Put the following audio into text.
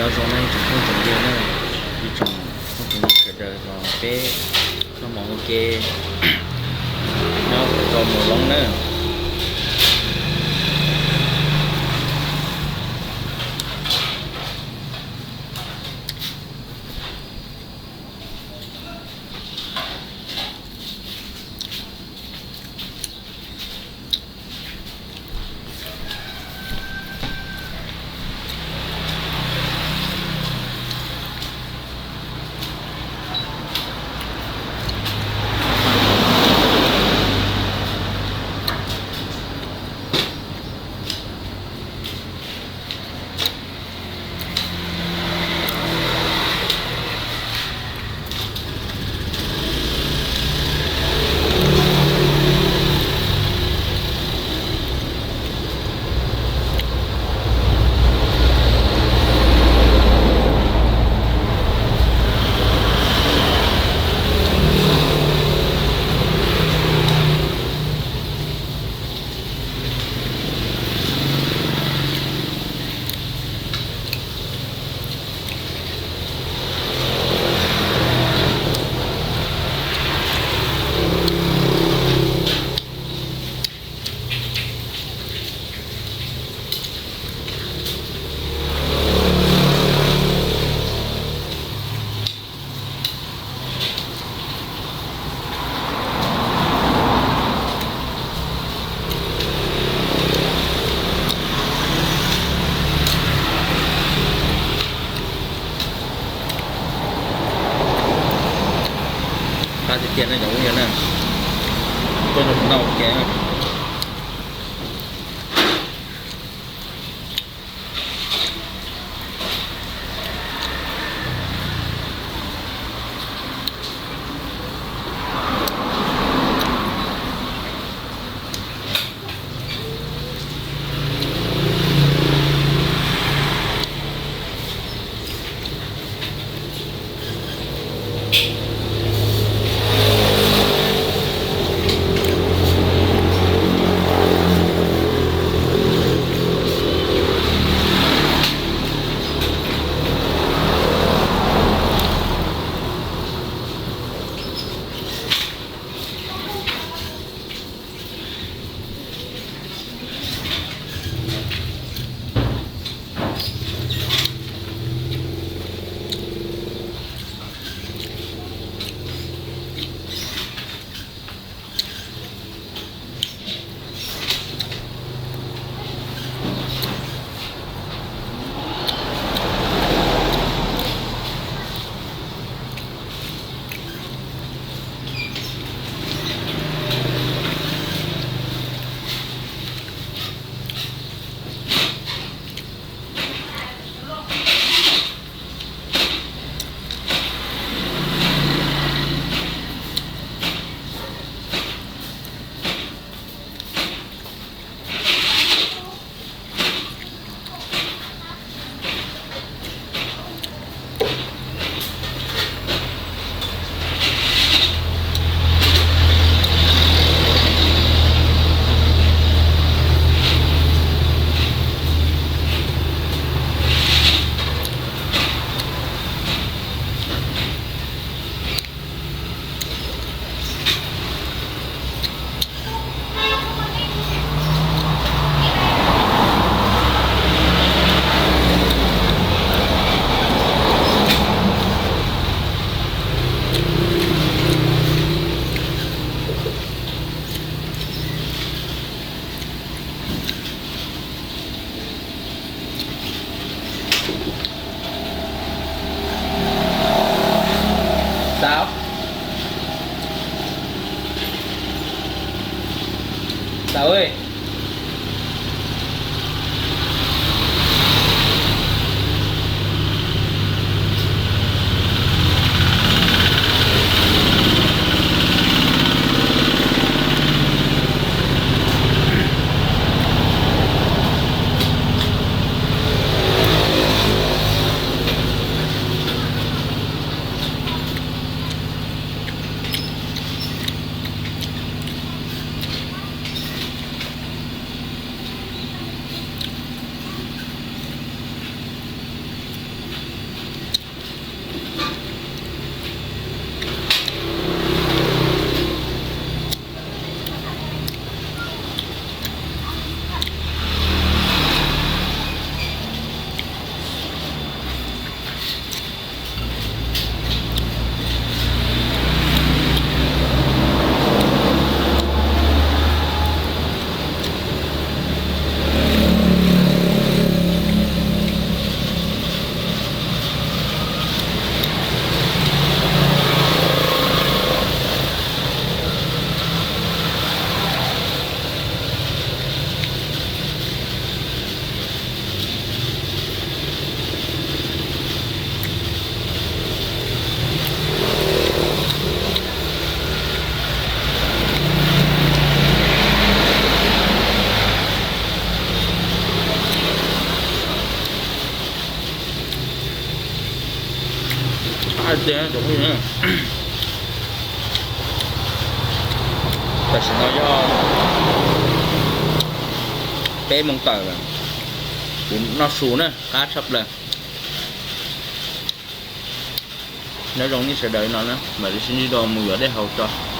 Nyob zoo na ib tsoom phooj tsoom ywg na, ib tsoom phooj tsoom ywg sawv daws, los peb noj mov ua ke nyob rau Moos Loob na. Qab tiag tiag na cov phooj ywg na, tuaj nrog kuv noj ua ke. Tau, tau. Tam sim no yog peb moos tawm lawm, kuv noj su na qab tshaj plaws. Nyob zoo nej sawv daws no na, mam li sib ntsib dua mus yuav dej haus tso.